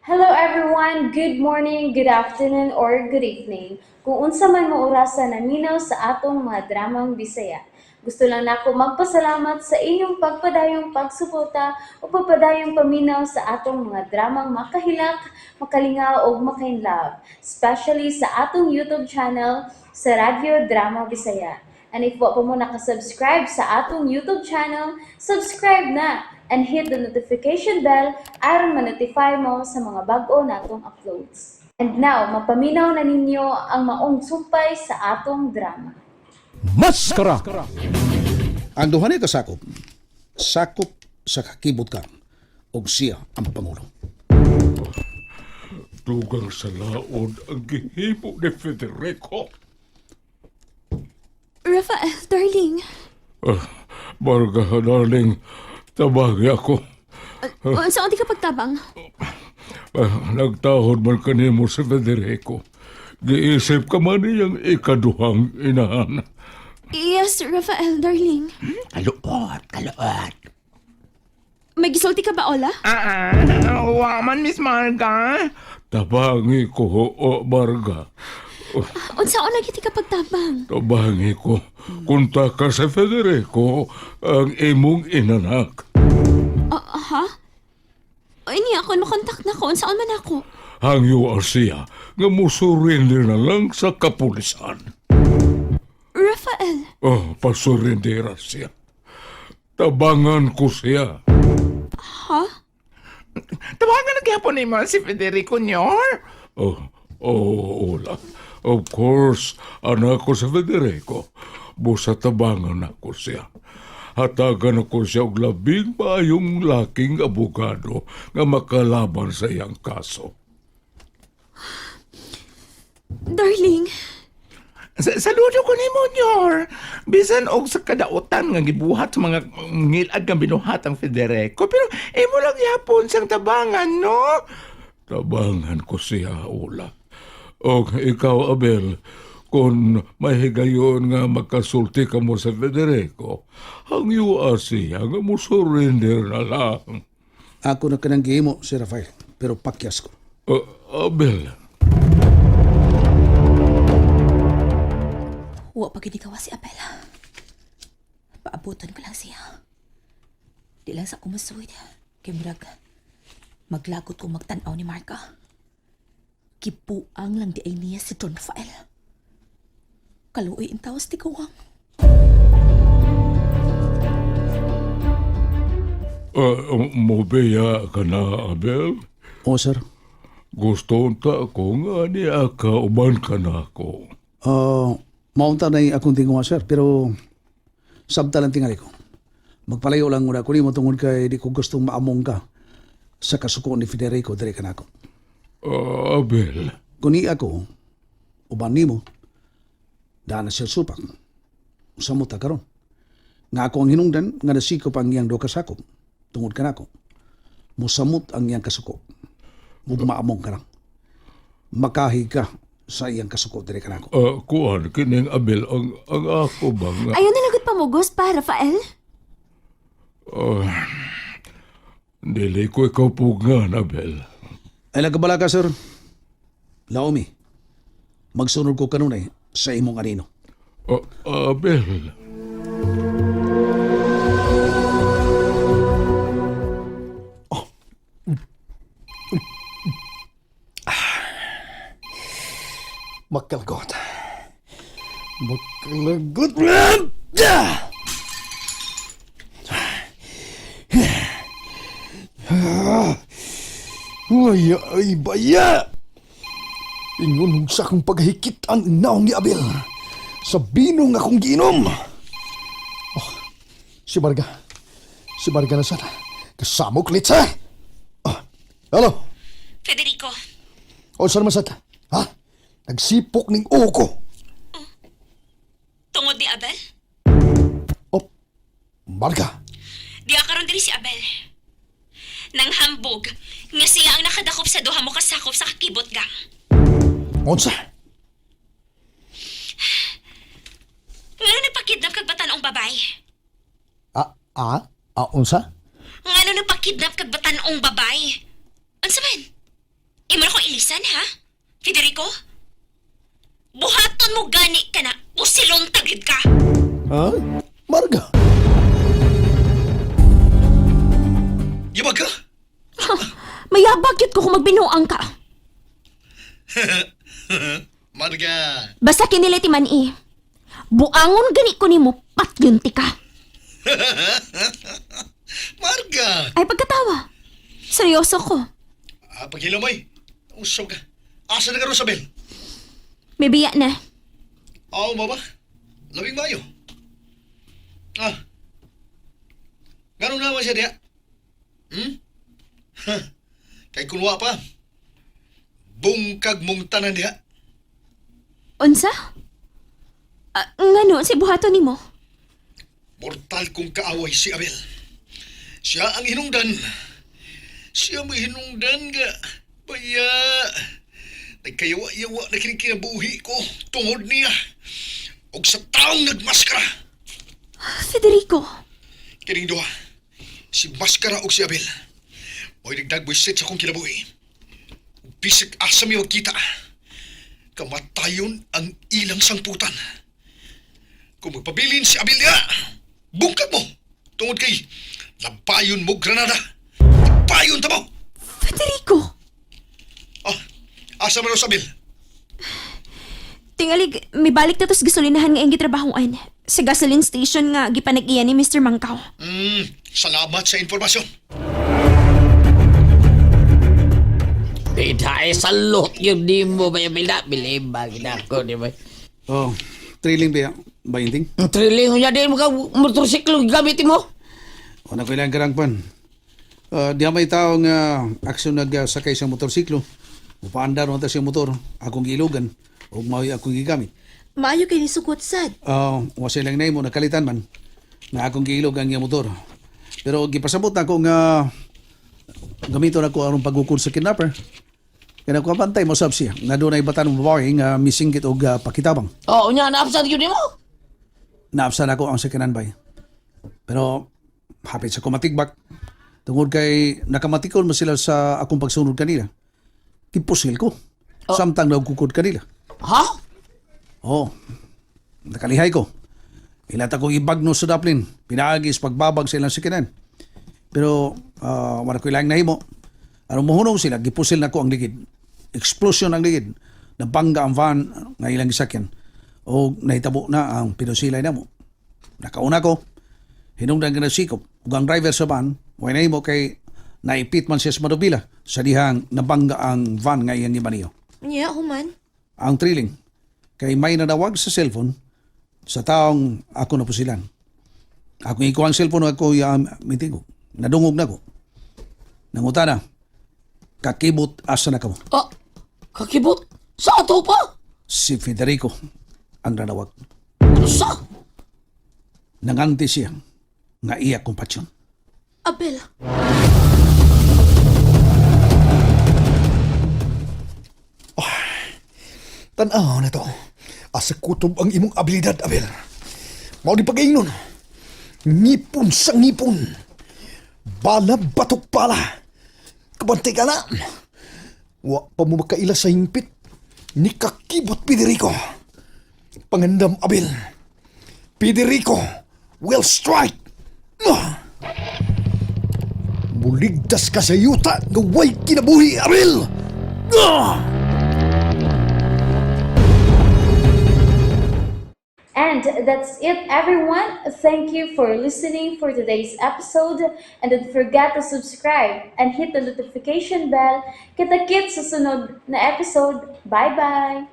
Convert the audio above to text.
Hello everyone! Good morning, good afternoon, or good evening. Kung unsa man mo orasa naminaw sa atong mga dramang Bisaya. Gusto lang nako magpasalamat sa inyong pagpadayong pagsuporta o pagpadayong paminaw sa atong mga dramang makahilak, makalingaw ug makainlove, especially sa atong YouTube channel sa Radyo Drama Bisaya. And if wa pa mo nakasubscribe sa atong YouTube channel, subscribe na and hit the notification bell aron ma-notify mo sa mga bag-o natong uploads. And now, mapaminaw na ninyo ang maong sumpay sa atong drama. Maskara! Ang duha ni kasakop, sakop sa kakibot ka, og siya ang Pangulo. Dugang sa laod ang gihimo ni Federico. Rafael, darling. Ah, Marga, darling, tabagi ako. Unsa di ka pagtabang? Ah, nagtahod man kanimo si Federico. Giisip ka man niyang ikaduhang inahan. Yes, Rafael, darling. Kaluot, kaluot. May gisulti ka ba, Ola? Ah, ah, wa man, Miss Marga. Tabangi ko, o Marga. Unsa ola giti ka pagtabang? Tabangi ko. Kunta ka sa Federico ang imong inanak. Ah, ha? Ay, niya ako, makontak na ko. Unsaon man ako? Hangyo siya nga musurrender na lang sa kapulisan. Rafael, Oh, pasurrendera siya. Tabangan ko siya. Ha? Tawagan na gyapon nimo si Federico Nyor. Oh, oh, Ola. Of course, anak ko sa Federico. Busa tabangan ako siya. Hatagan ako siya og labing maayong laking abogado nga makalaban sa iyang kaso. Darling, Saludo ko nimo, Nyor. Bisan og sa kadautan nga gibuhat sa mga ngilad nga binuhat ang Federico, pero imo lang gyapon siyang tabangan, no? Tabangan ko siya, Ola. Og ikaw, Abel, kung mahigayon nga magkasulti ka mo sa Federico, hangyo siya nga mo surrender na lang. Ako na kanang gihimo, si Rafael, pero pakyas ko. Abel, Wa pa gid si Abel. Paabutan ko lang siya. Di lang sa kumusuid. Kay murag maglagot ko magtan-aw ni Marka. Gibuang lang di ay niya si Don Rafael. Kaluoy intawas ti kuwang. Mobeya ka na, Abel. O, sir. Gusto ta ko nga niya ka uban ka na ako. Maunta na yung akong tinguha, sir, pero sabta lang tingali ko. Magpalayo lang muna ko nimo tungod kay di ko gustong maamong ka sa kasuko ni Federico diri kanako. Abel, Kung ni ako, uban nimo, daan na siya supak. Usa mo ta karon. Nga ako ang hinungdan, nga nasikop ang iyang duha ka sakop. Tungod kanako. Musamot ang iyang kasuko. Mugmaamong ka lang. Makahig ka sa iyang kasuko diri kanako. Kuan kining Abel ang ako ba nga Ayaw na lagot pamugos pa, Rafael. Dili ko ikaw pugngan, Abel. Ay nagkabala ka, sir. Laomi, magsunod ko kanunay sa imong anino. Abel. Makalgot. Makalgot. Ay, ay, baya! Ingon sa akong paghikit ang naong ni Abel. Sa binong akong giinom. Oh, si Barga. Si Barga na sana. Kasama ko litsa. Oh, hello. Federico, O, saan man sad? Ha? Nagsipok ning uko. tungod ni Abel? Oh, Marga. Di karon diri si Abel. Nang hambog nga siya ang nakadakop sa duha mo kasakop sa kakibot gang. Unsa? Ngano nagpakidnap kag batanong babay? Ah, ah, ah, unsa? Ngano nagpakidnap kag batanong babay? Unsa man? Hilisan, ha? Federico? Buhaton mo gani ka na, usilon tagid ka. Ha? Marga? Yabag ka? Mayabag yun ko kung magbinuang ka. Marga. Basta kiniliti man eh. Buangon gani ko nimo, patyon ti ka. Marga. Ay pagkatawa. Seryoso ko. Ah, paghilomay. Usog ka. Asa na ka ron, Sabel? May biya na. Aw, mama. Labing mayo. Ah. Ganun naman siya diya? Hmm? Ha. Kay kunwa pa. Bungkag mong tanan diha. Unsa? Ah, ngano, si buhaton nimo? Mortal kong kaaway si Abel. Siya ang hinungdan. Siya may hinungdan ga. Baya. Nagkayawa-yawa na kining kinabuhi ko tungod niya. Og sa taong nagmaskara. Federico, Kining duha. Si Maskara og si Abel. Mo'y nagdagbuisit sa akong kinabuhi. Bisag asa mi kita. Kamatayon ang ilang sangputan. Kung magpabilin si Abel niya, bungkag mo. Tungod kay labayon mo Granada. Labayon ta mo. Federico! Ah, asa man si Abel? Tingalig, may balik na to's gasolinahan nga iyang gitrabahoan. Sa gasoline station nga gipanag-iya ni Mr. Mangkaw. Salamat sa impormasyon. Bida, eh, salot yun di mo ba yung bida? Bilib ba ginako, di ba? Oh, thrilling ba ba inting? Ang thrilling niya din mo ka motorsiklo gamitin mo. Una ko ilang karangpan. Diya may tao nga aksyon nagsakay sa motorsiklo. Upaandar mo ta siyang motor, akong giilugan, ug mao'y akong gigamit. Maayo kay nisugot sad. Wa siya lang nahimo, nakalitan man na akong giilog ang iyang motor. Pero gipasabot na ako nga gamito na ko aron pagukod sa kidnapper. Kaya ko pantay mo sab siya. Nga doon ay batan ng babae nga misingkit og pakitabang. Oh, unya naapsan yun mo. Naapsan ako ang second hand bay. Pero hapit sa kumatigbak. Tungod kay nakamatikol mo sila sa akong pagsunod kanila. Kipusil ko. Samtang nagkukod kanila. Ha? Oo. Nakalihay ko. Ilat akong ibagno sa Dublin. Pinaagis pagbabag sa ilang sikinan. Pero wala ko ilang nahimo. Aron muhunong sila, gipusil na ko ang ligid. Explosion ang ligid. Nabangga ang van nga ilang gisakyan. O nahitabo na ang pinusilay na mo. Nakauna ko. Hinungdan ka na sikop. Ug ang driver sa van, way nahimo kay naipit man siya sa Manubila sa dihang nabangga ang van nga iyang gimaniyo Nya, human. Ang thrilling kay may nanawag sa cellphone sa taong ako napusilan. Ako ikuha ang cellphone ako ya mitingo. Nadungog na ko. Nangutana, kakibot asa na kamo. Ah, kakibot. Sa ato pa? Si Federico ang nanawag. Sa? Nanganti siya nga iya kumpasyon. Abel. Tanaw na to. Asa kutob ang imong abilidad, Abel. Mao di pag-ingnon. Ngipon sa ngipon. Bala batok bala. Kabantay ka na. Wa pa mo makaila sa hingpit. Ni kakibot Federico. Pangandam, Abel. Federico will strike. Ah! Muligtas ka sa yuta nga way kinabuhi, Abel! Ah! And that's it, everyone. Thank you for listening for today's episode. And don't forget to subscribe and hit the notification bell. Kita-kits sa sunod na episode. Bye-bye!